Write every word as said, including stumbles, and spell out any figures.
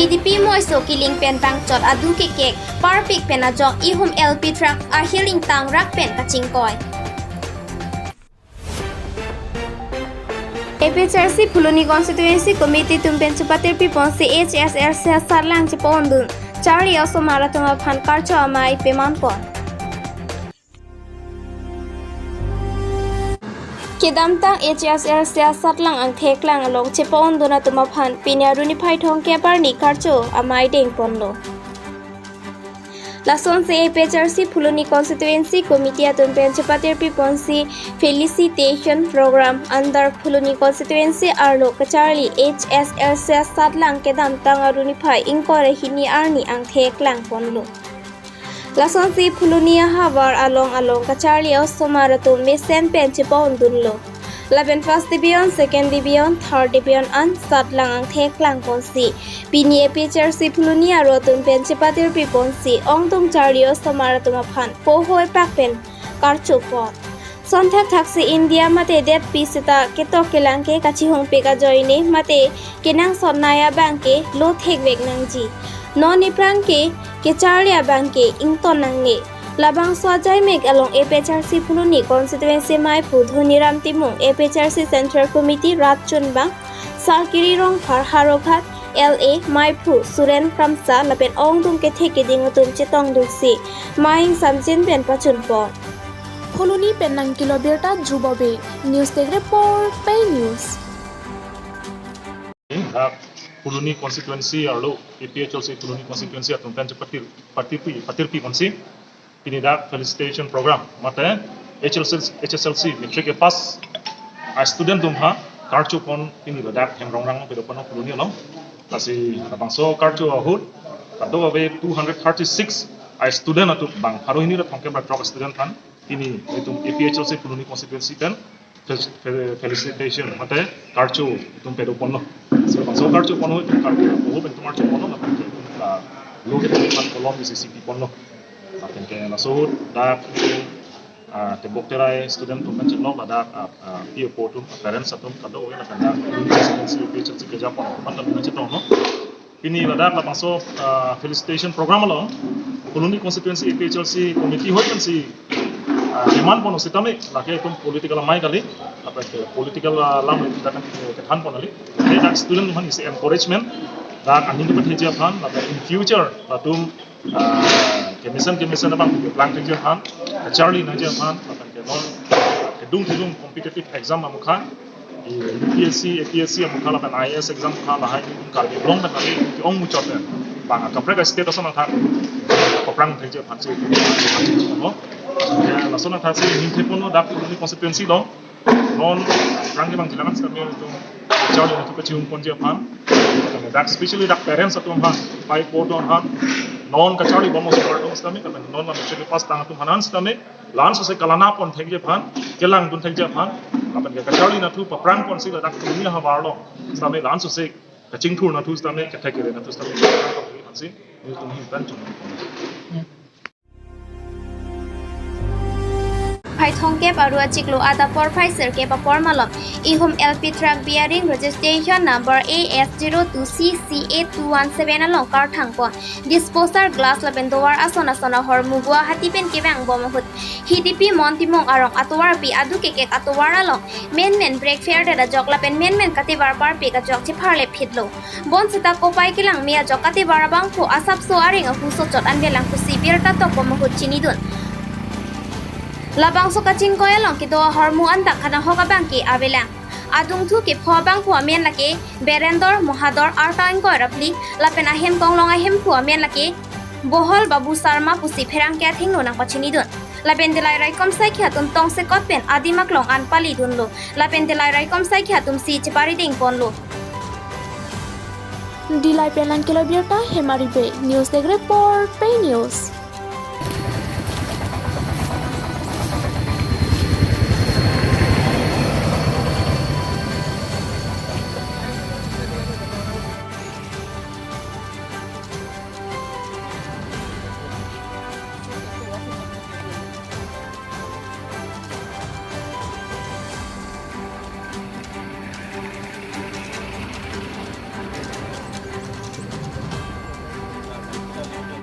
P D P moiso kiling pen bangchot adu kekek parpik pen ajok ihum L P truck ahil ingtang rak pen kachingkoi. A P H L C Phuloni Constituency Committee atum pen chepatirpi ponsi H S L C asatlang chepa-undun charli osomar atum aphan karcho amei peman pon. Kedamtang H S L C asatlang angtheklang along chepa-undun atum aphan pini aruni phai thomkep arni karcho amei deng ponlo. Lasonsi A P H L C Phuloni Constituency Committee atum pen chepatirpi ponsi felicitation program under Phuloni Constituency arlo kacharli H S L C asatlang kedamtang aruni phai ingkoi ra hini arni angtheklang ponlo. Lasonsi Phuloni ahavar along along kacharli osomar atum mesen pen chepa-undunlo. Lapen first division, second division, third division an satlang angtheklang ponsi pini A P H L C Phuloni aro atum pen chepatirpi ponsi ongdung charli osomar atum aphan pohoi pak pen karcho pon. Sonthak thaksi India mate detpi seta ketok kelang ke kachihungpik ajoine mate kenangsot nai abang ke lo thekvek nangji. Non iphrang ke kecharli abang ke ington nangne. Labangso ajaimek along A P H L C Phuloni Constituency meiphu Dhoniram Timung, A P H L C Central Committee rat chunbang Sarkiri Rongphar, Howraghat L A meiphu Suren Kramsa lapen ongdung kethe keding atum chetongdunsi mei ingsamjin pen pachun pon. Phuloni pen nangkelo birta Dhruv Babe, News Desk Report, Pei News. Dak Phuloni Constituency arlo A P H L C Phuloni Constituency atum pen chepatir, patirpi, patirpi ponsi pini dak felicitation program mate H S L C, H S L C matric ke pass a student atum aphan karcho pon pini ladak Hemrongrang kedo pon Phuloni along. Lasi labangso karcho ahut kadokave two hundred thirty-six a student atum bang pharo hini ra thomkep ra throk student aphan pini itum A P H L C Phuloni Constituency pen fel-, fel-, felicitation mate karcho itum pado ponlo. So, labangso karcho pon ahut itum karcho, boho pen itum karcho ponlo, lapen ke itum, ah, lo ke itum aphan kolom isi isi pi ponlo. Lapen ke laso ahut dak itum, ah, tebok terai student atum pen chenglok ladak, ah, ah, pi apo atum, parents atum kadokave lapen dak itum A P H L C keja pon atum aphan lapen chetonglo. Pini ladak labangso, ah, felicitation program along Phuloni Constituency A P H L C Committee ahoi pensi, ah, demand pon sitame lake itum political amei kali, lapen ke political, ah, alam ladak kan ke, kethan pon kali. Jadi dak student atum aphan isi encouragement, dak aning kepatheji aphan, lapen in future latum, ah, kemesen kemesen abang keplang theji aphan, kacharli nangji aphan, lapen ke non kedung kedung competitive exam amokha, I U P S C, A P S C amokha lapen I A S exam amokha lahai itum Karbi Anglong pen kali ke-ong muchot pen bang akaprek a-state ason athak paphrang thekji aphansi itum mo. Ya, lason athak si hingthek ponlo dak Phuloni constituency along. Non aphrang ke bang jilakan sitame itum kacharli nangji pachihung ponji aphan. Dak specially dak parents atum aphan, pai po atum aphan. Non kacharli bom osomar atum sitame, lapen non la matric pass tang atum aphan sitame. La-an sose kalana pon thekji aphan, kelangdun thekji aphan, lapen ke kacharli nathu paphrang ponsi ladak Phuloni ahavar along sitame la-an sose kachingthur nathu sitame, kethek kere nathu sitame, aphansi news atum hingtan chunong. Phai thomkep aru achiklo adap porphai sirkep apor malom ihum L P truck bearing registration number A S zero two C C eight two one seven along karthang pon disposal glass lapen dovar ason ason ahormu Guwahati pen kevang bom ahut Hidipi Mon Timung arong atovarpi adu kekek atovar along menmen brake failure ajok lapen menmen katevar parpik ajok chepharle phitlo. Bonseta kopai kelang me ajok katevar abangphu asapso areng ahu sochot anvelang pusi birta tok bom ahut chinidun. Labangso kachingkoi along kedo ahormu andak kanahok abang ke avelang. Adungthu kepho abangphu amen lake Berendor Mohador arta ingkoi ra phli, lapen ahem konglong ahemphu amen lake Bohol Babu Sarma pusi pherangke athengno nangpachinidun. Lapen Dillai raikom saikhi atum tongsekot pen adim aklong an palidunlo. Lapen Dillai raikom saikhi atumsi cheparideng ponlo. Dillai pen nangkelo birta Hemari Bey, News Desk Report, Pei News.